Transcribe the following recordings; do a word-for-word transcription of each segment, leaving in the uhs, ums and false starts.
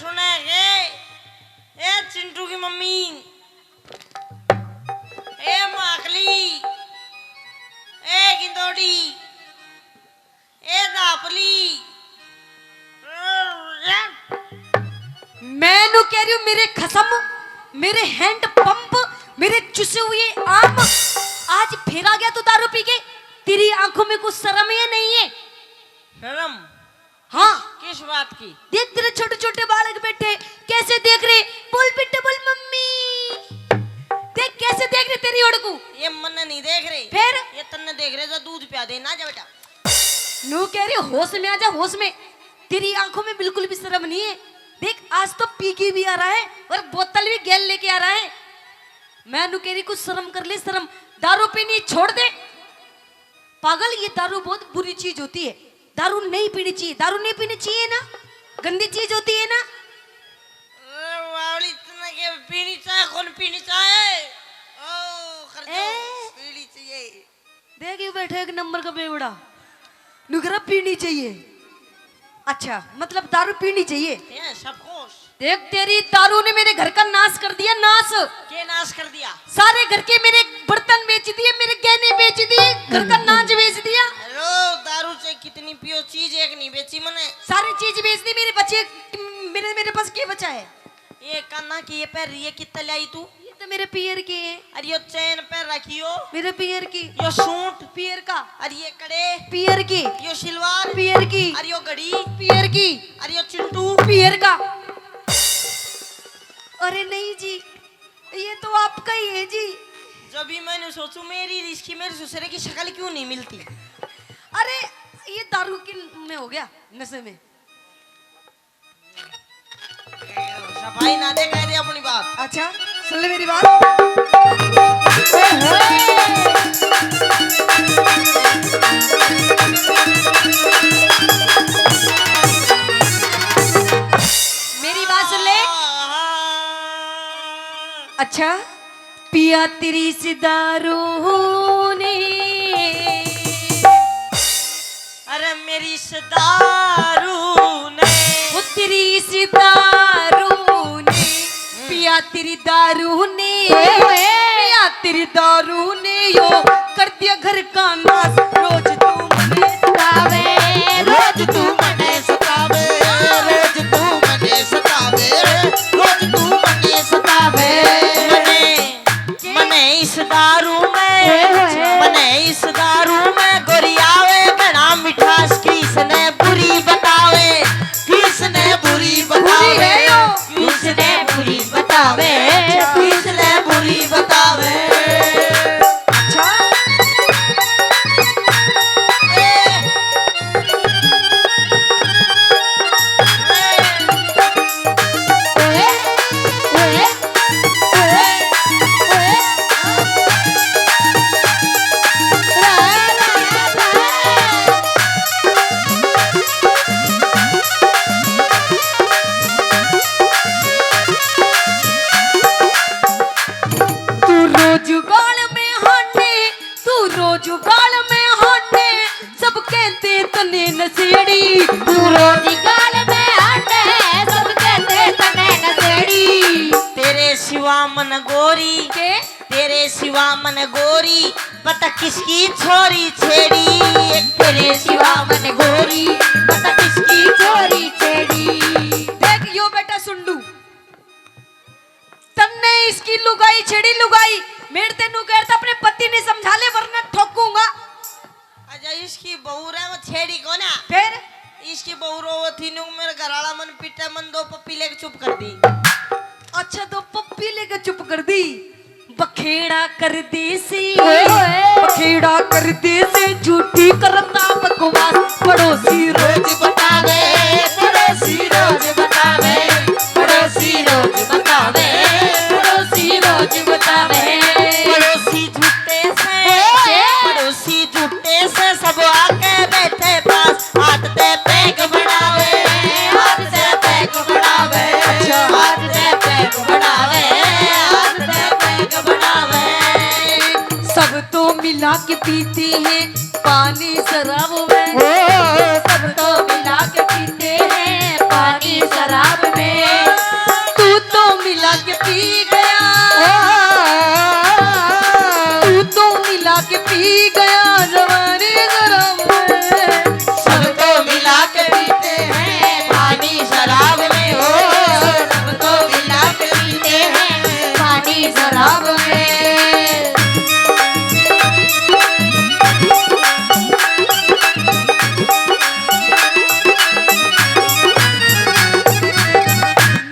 सुने के, ए चिंटू की मम्मी, ए माकली, ए गिंदोड़ी, ए दापली। मैं नु कह रही हूँ, मेरे खसम, मेरे हैंड पंप, मेरे चुसे हुए आम, आज फिर आ गया तू दारू पी के। तेरी आंखों में कुछ शर्म है, नहीं है? शर्म? हाँ। किस बात की? देख, तेरे छोटे छोटे बालक बैठे, कैसे देख रहे। बोल बेटा, बोल मम्मी। देख, कैसे देख रहे तेरी ओर को। ये मन्ने नहीं देख रहे। फिर? ये तन्ने देख रहे जो दूध प्या दे ना जा बेटा। नु कह रही, होश में आ जा, होश में। तेरी आंखों में बिल्कुल भी शर्म नहीं है। देख, आज तो पी के भी आ रहा है और बोतल भी गैल लेके आ रहा है। मैं नु कह रही, कुछ शर्म कर ले, शर्म। दारू पीनी छोड़ दे। पागल, ये दारू बहुत बुरी चीज होती है। दारू नहीं पीनी चाहिए। दारू नहीं पीनी चाहिए ना, गंदी चीज होती है ना। अरे बावली, तन्ने के पीनी चाहे, कौन पीनी चाहे? ओ, कर दो, ए? पीनी चाहिए। देख, यू बैठे एक नंबर का बेवड़ा, नु कह रहा पीनी चाहिए। अच्छा, मतलब दारू पीनी चाहिए। ये सब कुछ। देख, तेरी दारू ने मेरे घर का नाश कर दिया, नाश। के नाश कर दिया? सारे घर के मेरे बर्तन बेच दिए, मेरे गहने बेच दिए, घर का नाज बेच दिया। हेलो, दारू से कितनी पियो, चीज एक नहीं बेची मने। सारी चीज बेच दी, मेरे बच्चे, मेरे मेरे पास के बचा है? ये काना की ये पहन रही है, कितना लाई तू? ये तो मेरे पियर के हैं। अरे यो चैन पहन रखी हो। मेरे पियर की। यो सूट। पियर का। अरे ये कड़े। पियर की। यो सिलवार। पियर की। अरे यो घड़ी। पियर की। अरे यो चिंटू। पियर का। अरे नहीं जी, ये तो आपका ही है जी। जब भी मैंने सोचू, मेरी रिश्की मेरे ससुरे की शक्ल क्यों नहीं मिलती? अरे, ये दारू के में हो गया, नशे में। सफाई ना दे, कह दे अपनी बात। अच्छा, सुन ले मेरी बात। मेरी बात सुन ले। अच्छा, पिया तेरी इस दारू ने। अरे मेरी इस दारू ने। वो तेरी इस दारू ने। पिया तेरी दारू ने। पिया तेरी दारू ने यो कर दिया घर का नाश। रोज तू मने सतावे, रोज तू मने सतावे, रोज तू मने सतावे, रोज तू मने सतावे। मने, मने इस दारू में, मने इस दारू में गोरी आवे घना मिठास। किसने बुरी बतावे, किसने बुरी बतावे, किसने बुरी बतावे, किसने बुरी बतावे। तू रोज गाल में हाने, तू रोज गाल में हाने, सब कहते तने नशेड़ी। तू रोज गाल में हाने, सब कहते तने नशेड़ी। तेरे सिवा मन गोरी के, तेरे सिवा मन गोरी, पता किसकी छोरी छेड़ी। तेरे सिवा मन गोरी, पता किसकी छोरी छेड़ी। देख यो बेटा सुंडू, तन्ने इसकी लुगाई छेड़ी लुगाई। मेरे तेनू कहता अपने पति ने समझा ले वरना ठोकूंगा। अच्छा, इसकी बहू रे वो छेड़ी कोना। फिर? इसकी बहू रो वो थी न्यू मेरे घर वाला मन पिटे मन दो पप्पी लेके चुप कर दी। अच्छा, दो पप्पी लेके चुप कर दी। बखेड़ा कर दे से, बखेड़ा कर दे से झूठी करता बकवास। पड़ोसी रोज बतावे, पड़ोसी रोज बतावे, पड़ोसी रोज बतावे, पड़ोसी रोज बतावे। पड़ोसी झूठे से, पड़ोसी झूठे से सब आके बैठे पास। हाथ ते पैक बनावे, हाथ ते पैक बनावे, हाथ ते पैक बनावे, हाथ ते पैक बनावे। सब तो मिला के पीते हैं पानी शराब पी गया। तू तो मिला के पी गया जवानी शराब में। सब तो मिला के पीते हैं पानी शराब में, ओ। सब तो मिला के पीते हैं पानी शराब में।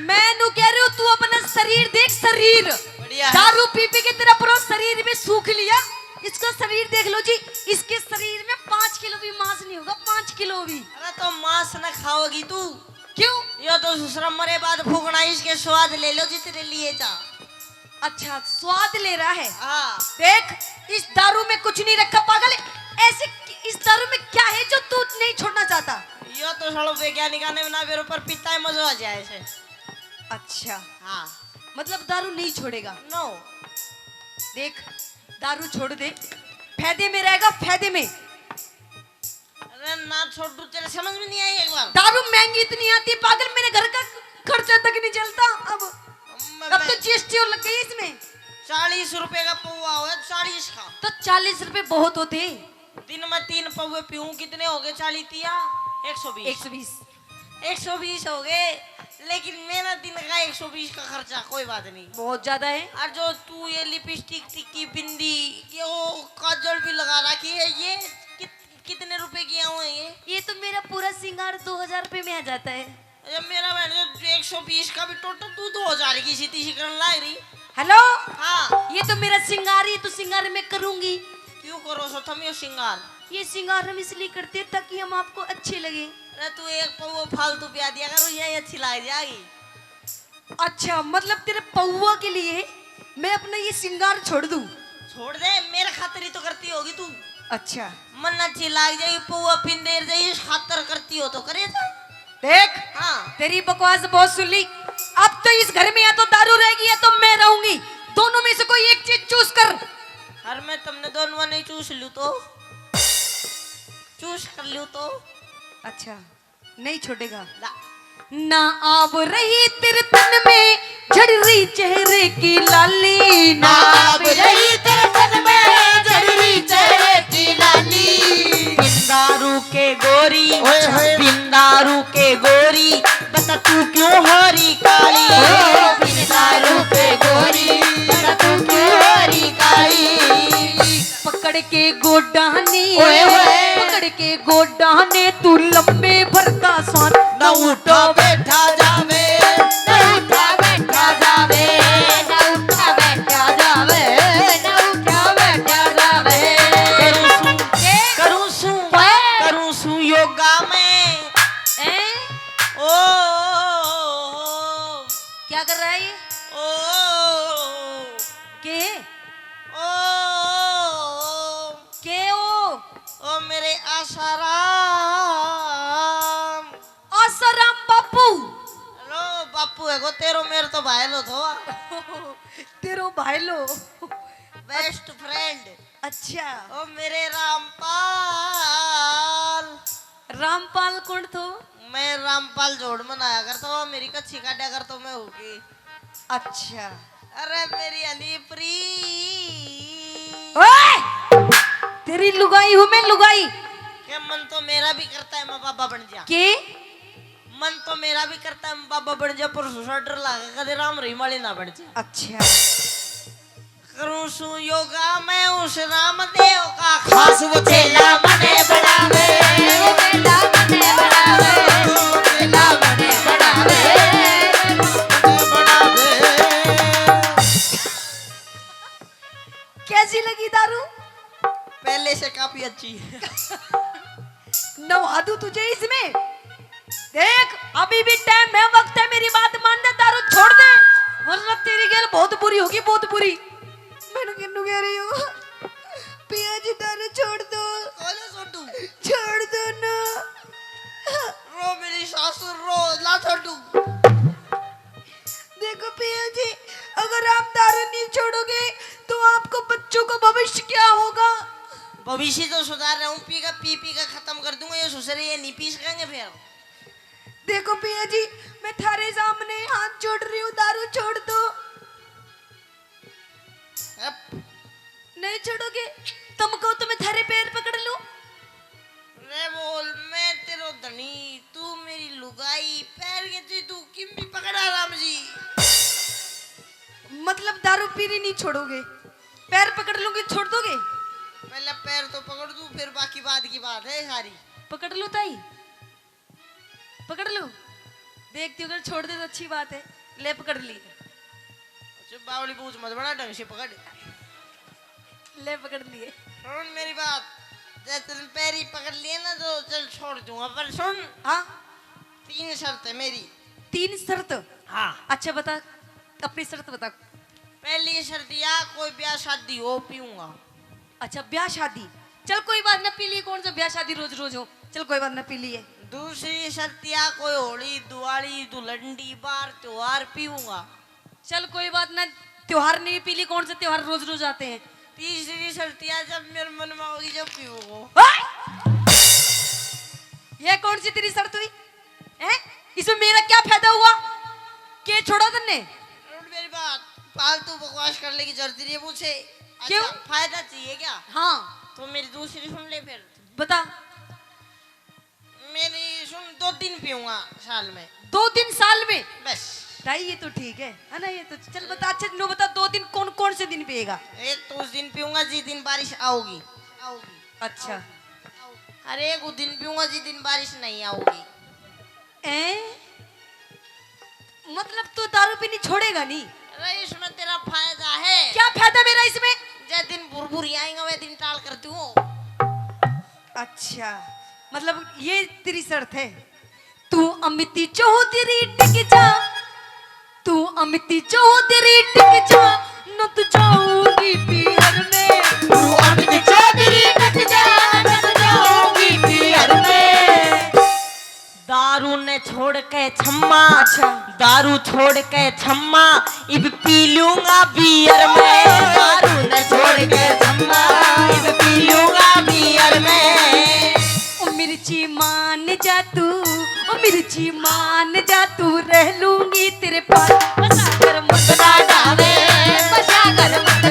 मैं नू कह रही हूँ, तू अपना शरीर देख, शरीर। बढ़िया है। दारू पी पी के तेरा पूरा शरीर में सूख लिया। इसका शरीर देख लो जी, इसके शरीर में पाँच किलो भी मांस नहीं होगा, पाँच किलो भी। अरे तो मांस न खाओगी तू। क्यों? यो तो ससुरा मरे बाद फूकना, इसके स्वाद ले लो जितने लिए जा। अच्छा, स्वाद ले रहा है। हाँ। देख, इस दारू में कुछ नहीं रखा पागल। ऐसे, इस दारू में क्या है जो तू नहीं छोड़ना चाहता? यो तो सालो वैज्ञानिका ने बना, मेरे ऊपर पीता है, मजा आ जाए इसे। अच्छा। हाँ। मतलब दारू नहीं छोड़ेगा? No। देख, दारू छोड़ दे, फायदे में रहेगा, फायदे में। अरे ना छोड़ू, तेरे समझ में नहीं आई एक बार। दारू महंगी इतनी आती है पागल, मेरे घर का खर्चा तक नहीं चलता अब। मैं, अब तो मैं जीएसटी और लग गई इसमें। चालीस रुपए का पौवा हो, चालीस का। तो चालीस रुपए बहुत होते। दिन में तीन पौवे पीऊं, कितने हो गए? चालीस तिया एक सौ बीस। एक सौ बीस। एक सौ बीस हो गए, लेकिन मेरा दिन का एक सौ बीस का खर्चा, कोई बात नहीं। बहुत ज्यादा है। और जो तू ये लिपस्टिक, टिक्की, बिंदी, ये वो काजल भी लगा रखी है, ये कित-, कितने रुपए की है ये? ये तो मेरा पूरा श्रृंगार दो हजार रुपए में आ जाता है। अच्छा, मेरा बहन जो एक सौ बीस का भी टोटल, तू दो हजार की सीधी सी करने लाग रही। हेलो। हाँ। ये तो मेरा श्रृंगार, ये तो श्रृंगार मैं करूंगी। क्यों करो सो थम यो श्रृंगार? ये श्रृंगार हम इसलिए करते हैं ताकि हम आपको अच्छे लगे। अरे तू एक पौवा फालतू पिया दिया करो, यही अच्छी लाग जाएगी। अच्छा, मतलब तेरे पौवा के लिए मैं अपना ये श्रृंगार छोड़ दूं? छोड़ दे, मेरे खातर ही तो करती होगी तू। अच्छा। मन अच्छी लाग जाए, पौवा पिंदेर जाए, इस खातर करती हो तो करे जा। देख, हाँ। तेरी बकवास बहुत सुन ली। अब तो इस घर में या तो दारू रहेगी या तो मैं रहूंगी। दोनों में से कोई एक चीज चूज कर। अरे मैं तुमने दोनों नहीं चूस लूं तो, चूस कर लूं तो। अच्छा, नहीं छोड़ेगा। ना। ना आव रही तेरे तन में झड़ रही चेहरे की लाली, ना ना आव आव रही तेरे तन में झड़ रही चेहरे की लाली। बिंदारू के गोरी, ओए होए। बिंदारू के गोरी, बता तू क्यों हो रही काली? ओ, बिंदारू के गोरी, बता तू क्यों हो रही काली? पकड़ के गोडा ने, ओए होए। पकड़ के गोडा ने तू लंबे भरता सांस। ना उठा बैठा जावे, ना उठा बैठा जावे, ना उठा बैठा जावे, ना उठा बैठा जावे। करूं सूं, ए? करूं सूं, ओए। करूं सूं योगा में। ए? ओ, ओ, ओ, ओ। क्या कर रहा है ये? ओ, ओ, ओ, ओ। के? ओ, ओ, ओ। के ओ? ओ मेरे आसाराम। आसाराम बापू। लो बापू है को तेरो, मेरे तो भाई लो थो। तेरो भाई लो। Best friend. अच्छा। ओ मेरे रामपाल। रामपाल कौन थो? मैं रामपाल जोड़ मनाया करता हूँ, मेरी कच्छी काटा करता हूँ मैं होके। अच्छा। अरे मेरी अली प्री। ओए! तेरी लुगाई हूँ मैं, लुगाई। के मन तो मेरा भी करता है मैं बाबा बन जा। के? मन तो मेरा भी करता है मैं बाबा बन जा, पर सुसा डर लागे कदे राम रहीम वाले ना बन जा। अच्छा। करूं सू योगा मैं उस रामदेव का खास, वो चेला मने बनावे, चेला मने बनावे, चेला मने बनावे, मने बनावे। कैसी लगी दारू? पहले से काफी अच्छी। नवा दूं तुझे इसमें। देख, अभी भी टाइम है, वक्त है, मेरी बात मान दे, दारू छोड़ दे, वरना तेरी गेल बहुत बुरी होगी, बहुत बुरी। मैं किन्नू कह रही हूँ, पिया जी दारू छोड़ दो। कौन है छोटू? छोड़ दो ना। रो मेरी सासू रो, ला छोटू। देखो पिया जी, अगर आप दारू नहीं छोड़ोगे तो आपको बच्चों का भविष्य क्या होगा? भविष्य तो सुधार रहा हूँ, पी का, पी पी का खत्म कर दूंगा ये ससुरे, ये नहीं पी सकेंगे फिर। देखो पिया जी, मैं थारे सामने हाथ जोड़ रही हूँ, दारू छोड़ दो। अप। नहीं छोड़ोगे? तुम कहो तो मैं थारे पैर पकड़ लूं? रे बोल, मैं तेरो धनी, तू मेरी लुगाई, पैर के जी तू किम भी पकड़ा राम जी। मतलब दारू पीनी नहीं छोड़ोगे? पैर पकड़ लूंगी, छोड़ दोगे? पहले पैर तो पकड़ दूं, फिर बाकी बाद की बात है सारी। पकड़ लूं ताई? पकड़ लूं? देखती हूँ, अगर छोड़ दे तो अच्छी बात है। ले पकड़ ली। अच्छा, बावली बूझ मत बना, ढंग से पकड़। ले पकड़ लिए। सुन मेरी बात, जब तूने पैरी पकड़ लिए ना तो चल छोड़ दूंगा, पर सुन। हाँ। तीन शर्त है मेरी। तीन शर्त? हाँ। अच्छा बता, अपनी शर्त बता। पहली शर्त या कोई ब्याह शादी हो पीऊंगा। अच्छा ब्याह शादी, चल कोई बात ना, पी लिए, कौन सा ब्याह शादी रोज रोज हो, चल कोई बात ना, पी लिए। दूसरी शर्त या कोई होली, दिवाली, धुलंडी, बार त्योहार पीऊंगा। चल कोई बात ना, त्योहार नहीं पी ली, कौन से त्योहार रोज रोज आते हैं। तीसरी शर्त या जब मेरे मन में होगी जब पीऊंगा। ओए! ये कौन सी तेरी शर्त हुई? हैं? इसमें मेरा क्या फायदा हुआ? के छोड़ा तन्ने? सुन मेरी बात, फालतू बकवास करने की जरूरत नहीं है मुझे। क्यों? अच्छा, फायदा चाहिए क्या? हाँ। तो मेरी दूसरी सुन ले फिर। बता। मेरी सुन, दो दिन पीऊंगा साल में। दो दिन साल में? बस। भाई ये तो ठीक है, है ना? ये तो चल बता, अच्छा नो बता, दो दिन कौन कौन से दिन पिएगा? एक तो उस दिन पीऊंगा जिस दिन बारिश आओगी। आओगी। अच्छा। आओगी। अरे एक उस दिन पीऊंगा जिस दिन बारिश नहीं आओगी। ए? मतलब तू दारू पीनी छोड़ेगा नहीं? अरे इसमें तेरा फायदा है। क्या फायदा मेरा इसमें? जिस दिन भुरभुरी आएगा वह दिन टाल कर दूं। अच्छा, मतलब ये तेरी शर्त है? तू अमिती चौधरी टिक जा, तू अमिती चौधरी टिक जा, न तू जाऊंगी पीहर में। तू अमित चौधरी टिक जा, न तू जाऊंगी पीहर में। दारू ने छोड़ के छम्मा, अच्छा। दारू छोड़ के छम्मा, इब पी लूंगा बियर में। दारू ने छोड़ के छम्मा, इब पी लूंगा बियर में। ओ मिर्ची मान जा तू, ओ मिर्ची मान जा तू, रह लूंगी तेरे पास। बसा कर मत ना डावे, बसा कर मत